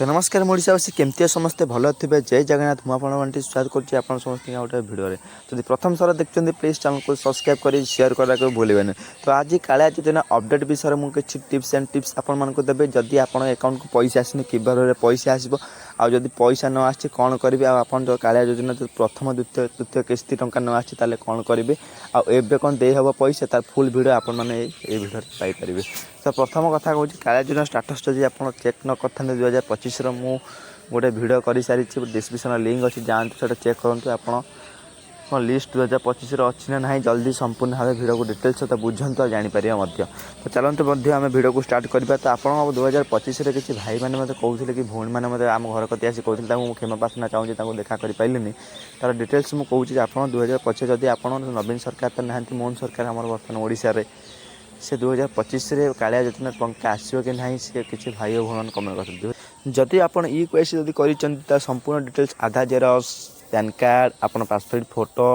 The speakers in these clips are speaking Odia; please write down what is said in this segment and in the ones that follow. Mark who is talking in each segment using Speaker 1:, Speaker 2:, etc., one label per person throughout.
Speaker 1: ତ ନମସ୍କାର ଓଡ଼ିଶାବାସୀ, କେମିତି ସମସ୍ତେ? ଭଲ ଥିବେ। ଜୟ ଜଗନ୍ନାଥ। ମୁଁ ଆପଣମାନଙ୍କୁ ସ୍ୱାଗତ କରୁଛି ଆପଣ ସମସ୍ତଙ୍କ ଗୋଟେ ଭିଡ଼ିଓରେ। ଯଦି ପ୍ରଥମ ଥର ଦେଖୁଛନ୍ତି, ପ୍ଲିଜ୍ ଚ୍ୟାନେଲକୁ ସବସ୍କ୍ରାଇବ୍ କରି ସେୟାର କରିବାକୁ ଭୁଲିବେନି। ତ ଆଜି କାଳିଆ ଯୋଜନା ଅପଡ଼େଟ୍ ବିଷୟରେ ମୁଁ କିଛି ଟିପ୍ସ ଆଣ୍ଡ ଟିପ୍ସ ଆପଣମାନଙ୍କୁ ଦେବି। ଯଦି ଆପଣଙ୍କ ଆକାଉଣ୍ଟକୁ ପଇସା ଆସିନି, କିଭଳି ଭାବରେ ପଇସା ଆସିବ, ଆଉ ଯଦି ପଇସା ନ ଆସିଛି କ'ଣ କରିବେ, ଆଉ ଆପଣ ଯେଉଁ କାଳିଆ ଯୋଜନା ଯଦି ପ୍ରଥମ, ଦ୍ୱିତୀୟ, ତୃତୀୟ କିସ୍ତି ଟଙ୍କା ନ ଆସିଛି, ତାହେଲେ କ'ଣ କରିବେ, ଆଉ ଏବେ କ'ଣ ଦେଇହେବ ପଇସା, ତାର ଫୁଲ୍ ଭିଡ଼ିଓ ଆପଣମାନେ ଏଇ ଭିଡ଼ିଓରେ ପାଇପାରିବେ। ତ ପ୍ରଥମ କଥା କହୁଛି, କାଳିଆ ଯୋଜନା ଷ୍ଟାଟସ୍ ଯଦି ଆପଣ ଚେକ୍ ନ କରିଥାନ୍ତେ, 2025ର ମୁଁ ଗୋଟେ ଭିଡ଼ିଓ କରିସାରିଛି। ଡିସ୍କ୍ରିପ୍ସନ୍ର ଲିଙ୍କ୍ ଅଛି, ଯାଆନ୍ତୁ, ସେଇଟା ଚେକ୍ କରନ୍ତୁ, ଆପଣ କ'ଣ ଲିଷ୍ଟ 2025ର ଅଛି ନା ନାହିଁ। ଜଲ୍ଦି ସମ୍ପୂର୍ଣ୍ଣ ଭାବେ ଭିଡ଼ିଓକୁ ଡିଟେଲ୍ସ ସହିତ ବୁଝନ୍ତୁ ଆଉ ଜାଣିପାରିବେ ମଧ୍ୟ। ତ ଚାଲନ୍ତୁ ମଧ୍ୟ ଆମେ ଭିଡ଼ିଓକୁ ଷ୍ଟାର୍ଟ କରିବା। ତ ଆପଣଙ୍କ 2025ରେ କିଛି ଭାଇମାନେ ମୋତେ କହୁଥିଲେ କି ଭଉଣୀମାନେ ମୋତେ ଆମ ଘର କତି ଆସି କହୁଥିଲେ, ତାଙ୍କୁ ମୁଁ କ୍ଷମା ପ୍ରାର୍ଥନା ଚାହୁଁଛି, ତାଙ୍କୁ ଦେଖା କରିପାରିଲିନି। ତାର ଡିଟେଲ୍ସ ମୁଁ କହୁଛି ଯେ ଆପଣ 2025 ଯଦି ଆପଣ ନବୀନ ସରକାର ତ ନାହାନ୍ତି, ମୋହନ ସରକାର ଆମର ବର୍ତ୍ତମାନ ଓଡ଼ିଶାରେ, ସେ 2025ରେ କାଳିଆ ଯୋଜନା ଟଙ୍କା ଆସିବ କି ନାହିଁ, ସେ କିଛି ଭାଇ ଓ ଭଉଣୀମାନେ କମେଣ୍ଟ କରିଛନ୍ତି। ଯଦି ଆପଣ ଇ କେୱାଇସି ଯଦି କରିଛନ୍ତି, ତା ସମ୍ପୂର୍ଣ୍ଣ ଡିଟେଲ୍ସ, ଆଧାର ଜେରକ୍ସ, ପ୍ୟାନ୍ କାର୍ଡ଼, ଆପଣ ପାସପୋର୍ଟ ଫଟୋ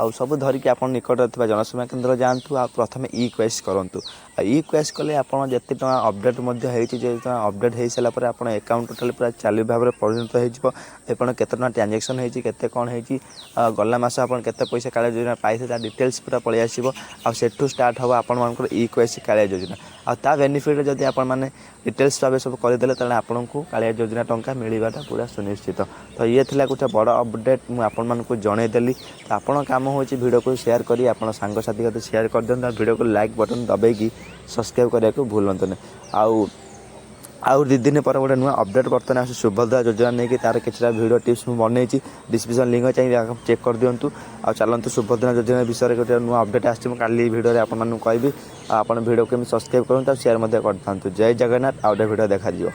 Speaker 1: ଆଉ ସବୁ ଧରିକି ଆପଣ ନିକଟରେ ଥିବା ଜନସେବା କେନ୍ଦ୍ର ଯାଆନ୍ତୁ ଆଉ ପ୍ରଥମେ ଇ କେୱାଇସି କରନ୍ତୁ। ଆଉ ଇ କେୱାଇସି କଲେ ଆପଣ ଯେତେ ଟଙ୍କା ଅପଡ଼େଟ୍ ମଧ୍ୟ ହେଇଛି, ଯେ ଟଙ୍କା ଅପଡ଼େଟ୍ ହେଇସାରିଲା ପରେ ଆପଣ ଆକାଉଣ୍ଟ ଟୋଟାଲି ପୁରା ଚାଲୁ ଭାବରେ ପରିଣତ ହେଇଯିବ। ଆପଣ କେତେ ଟଙ୍କା ଟ୍ରାଞ୍ଜାକ୍ସନ୍ ହେଇଛି, କେତେ କ'ଣ ହେଇଛି, ଗଲା ମାସ ଆପଣ କେତେ ପଇସା କାଳିଆ ଯୋଜନା ପାଇଥିଲେ, ତା ଡିଟେଲ୍ସ ପୁରା ପଳେଇ ଆସିବ। ଆଉ ସେଠୁ ଷ୍ଟାର୍ଟ ହେବ ଆପଣମାନଙ୍କର ଇ କେୱାଇସି କାଳିଆ ଯୋଜନା। ଆଉ ତା ବେନିଫିଟ୍ରେ ଯଦି ଆପଣମାନେ ଡିଟେଲ୍ସ ଭାବେ ସବୁ କରିଦେଲେ, ତାହେଲେ ଆପଣଙ୍କୁ କାଳିଆ ଯୋଜନା ଟଙ୍କା ମିଳିବାଟା ପୁରା ସୁନିଶ୍ଚିତ। ତ ଇଏ ଥିଲା ଗୋଟେ ବଡ଼ ଅପଡ଼େଟ୍, ମୁଁ ଆପଣମାନଙ୍କୁ ଜଣେଇଦେଲି। ତ ଆପଣଙ୍କ କାମ ହେଉଛି ଭିଡ଼ିଓକୁ ସେୟାର କରି ଆପଣ ସାଙ୍ଗସାଥି ସହିତ ସେୟାର କରିଦିଅନ୍ତୁ ଆଉ ଭିଡ଼ିଓକୁ ଲାଇକ୍ ବଟନ୍ ଦବାଇକି ସବସ୍କ୍ରାଇବ୍ କରିବାକୁ ଭୁଲନ୍ତୁନି। ଆଉ 2 ଦିନ ପରେ ଗୋଟେ ନୂଆ ଅପଡ଼େଟ୍ ବର୍ତ୍ତମାନ ଆସୁଛି ସୁଭଦ୍ରା ଯୋଜନା ନେଇକି, ତାର କିଛିଟା ଭିଡ଼ିଓ ଟିପ୍ସ ମୁଁ ବନେଇଛି। ଡିସ୍କ୍ରିପ୍ସନ୍ ଲିଙ୍କ୍ ଚାହିଁ ଚେକ୍ କରିଦିଅନ୍ତୁ। ଆଉ ଚାଲନ୍ତୁ, ସୁଭଦ୍ରା ଯୋଜନା ବିଷୟରେ ଗୋଟେ ନୂଆ ଅପଡ଼େଟ୍ ଆସିଛି, ମୁଁ କାଲି ଭିଡ଼ିଓରେ ଆପଣମାନଙ୍କୁ କହିବି। ଆଉ ଆପଣ ଭିଡ଼ିଓକୁ କେମିତି ସବସ୍କ୍ରାଇବ୍ କରନ୍ତୁ ଆଉ ସେୟାର ମଧ୍ୟ କରିଥାନ୍ତୁ। ଜୟ ଜଗନ୍ନାଥ। ଆଉ ଗୋଟେ ଭିଡ଼ିଓ ଦେଖାଯିବ।